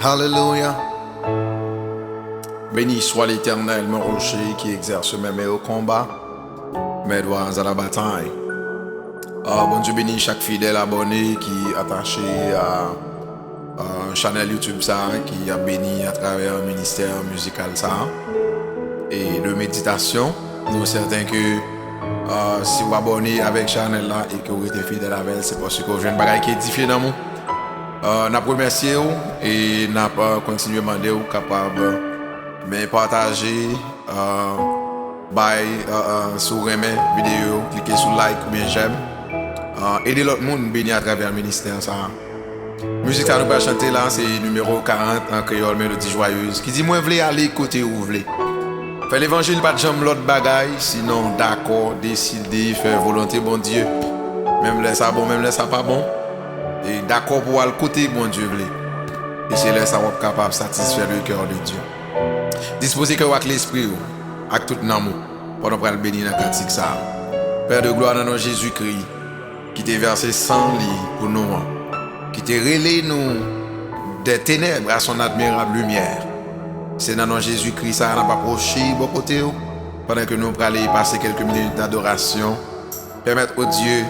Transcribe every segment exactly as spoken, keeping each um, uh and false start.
Alelouya. Béni soit l'Éternel, mon rocher qui exerce mes meilleurs combats, mes doigts à la bataille. Ah, Bondye beni chak fidèl abòne ki atache a, a chanèl YouTube sa a, ki ap beni atravè ministè mizikal sa a e de meditasyon. Nou sèten ke, ah, si w abòne avèk chanèl la e ke w rete fidèl avè l, se paske w jwenn bagay ki edifye nanm ou. Ah, n ap remèsye w e n ap, ah, kontinye mande w kapab, men pataje, ah, bay, ah, ah, si w renmen videyo yo, klike sou like oubyen j'aime. Ah, ede lòt moun beni atravè ministè sa a. Mizik sa nou pral chante la, se nimewo karant an kreyòl, Mélodie Joyeuse, ki di, mwen vle ale kote ou vle. Fè levanjil pa t janm lòt bagay, sinon dakò, deside, fè volonte Bondye. Menm lè sa bon, menm lè sa pa bon. E dakò pou w al kote Bondye vle. E se lè sa w ap kapab satisfè le cœur de Dieu. Dispoze kè w ak lespri w, ak tout nanm ou, pandan w pral beni nan kantik sa a. Père de gloire, nan non Jezikri, ki te vèse san li pou nou an, ki te rele nou des ténèbres à son admirable lumière. Se nan non Jezikri sa a n ap apwoche bò kote w, pandan ke nou prale pase kèlke minit d'adorasyon. Pèmèt, o Dye,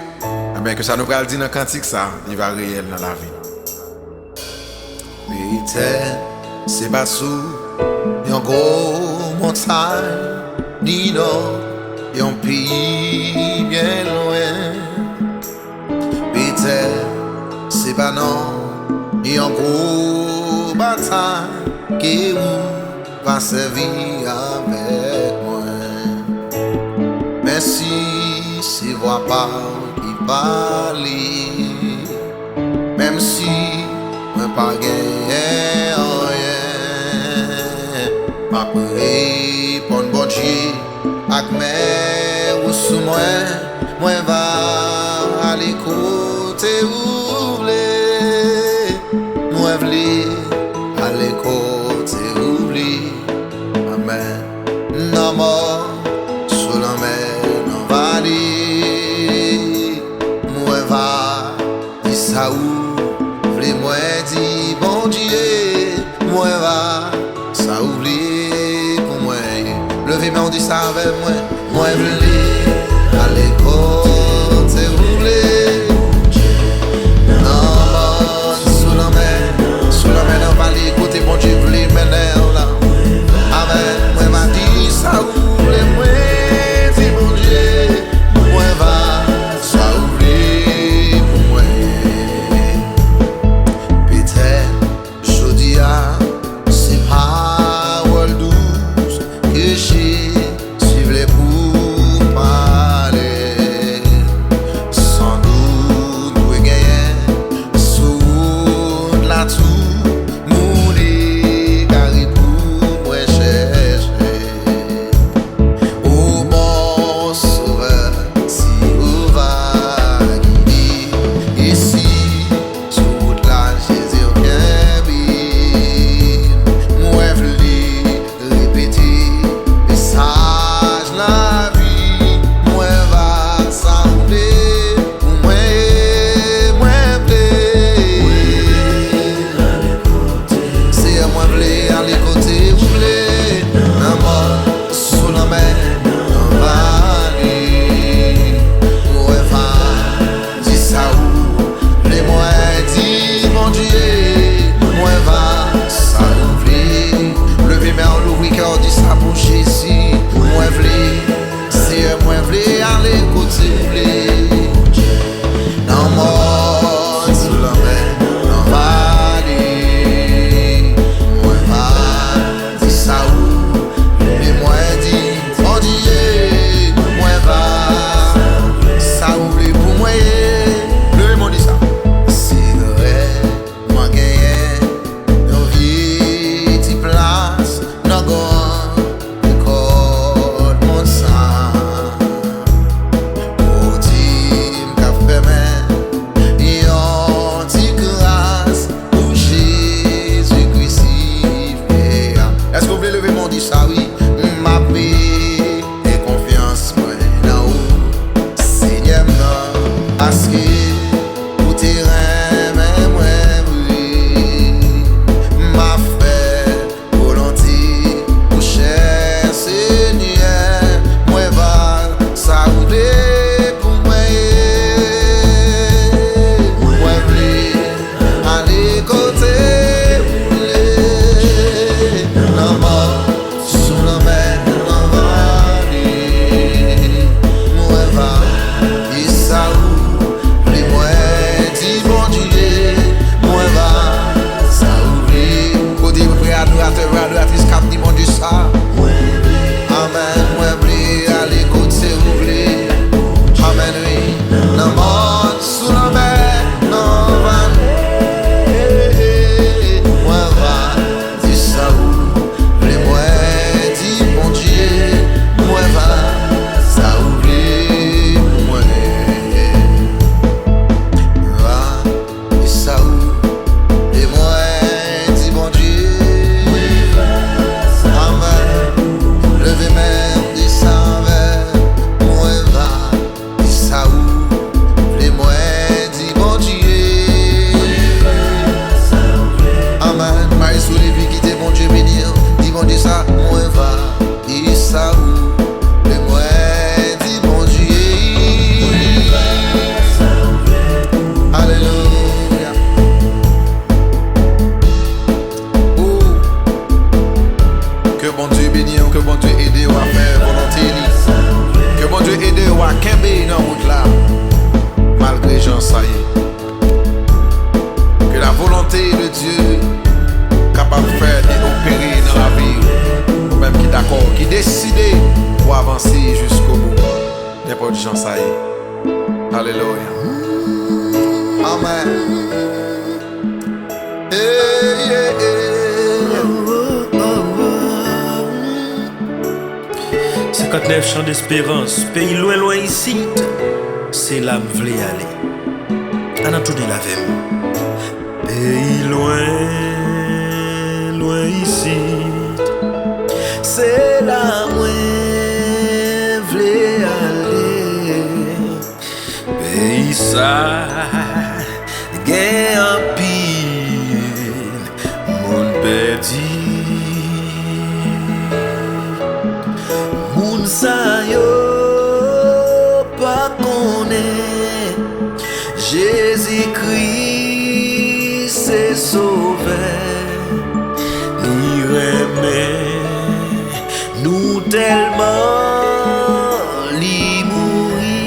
enben, ke sa nou pral di nan kantik sa a, li va reyèl nan lavi nou. Petèt se pa sou yon gwo montay, ni nan yon peyi byen lwen. Petèt se pa nan yon gwo batay ke ou va sèvi avèk mwen. Men si se vwa pa w ki pale, menm si mwen pa genyen anyen, m ap reponn Bondye ak men ou sou mwen, mwen va ale kote ou vle. Mwen vle ale kote ou vle. Amèn. Nan mò, sou lanmè, nan vale, mwen va di sa ou vle mwen di, Bondye, mwen va sa ou vle pou mwen ye. Leve men w, di sa avè mwen. Mwen vle ale kote ou vle. Nan mòn, sou lanmè, sou lanmè, nan vale, kote Bondye vle mennen w la. Amèn. Mwen va di sa ou vle mwen di, Bondye. Mwen va sa ou vle pou mwen. Petèt jodi a, se pawòl dous ke Jezi vle pou pale. San dout, dwe genyen sou wout la tou, moun egare pou mwen chèche. O bon Sovè, si ou va gide, e si sou wout la, Jezi, ou kenbe m. Mwen vle repete mesaj lavi. Mwen va sa ou vle pou mwen ye. Mwen vle. Seyè, mwen vle ale kote ou vle. Nan mòn, sou lanmè, nan vale. Mwen va di sa ou vle mwen di, Bondye. Mwen va sa ou vle. Leve men w, louvri kè w, di sa pou Jezi. Mwen vle, Seyè, mwen vle ale kote ou vle. Nan mòn, sou lanmè, nan vale. Mwen va di sa ou vle mwen di, Bondye. Mwen va sa ou vle pou mwen ye. Leve men w, di sa. Se vre, mwen genyen yon vye ti plas nan gran rekòt mond sa. Ou di m ka fèmen yon ti kras pou Jezi Kris li vle a. Èske w vle leve men w, di sa wi? M ap mete konfyans mwen nan ou, Senyè m nan, paske ou te renmen mwen vre. M a Ede w a kenbe nan wout la, malgre jan sa ye. Que la volonté de Dieu kapab fè e opere nan lavi w, ou menm ki dakò, ki deside pou avanse jiskobou, nenpòt jan sa ye. Alelouya. Amèn. Hey, yeah, yeah. Senkantnèf Chan Desperans, peyi lwen lwen isit, se la m vle ale. Ann tounen l avè m. Peyi lwen lwen isit, se la mwen vle ale. Peyi sa gen anpil moun pèdi. Moun sa yo pa konnen Jezikri se Sovè. Li renmen nou tèlman li mouri.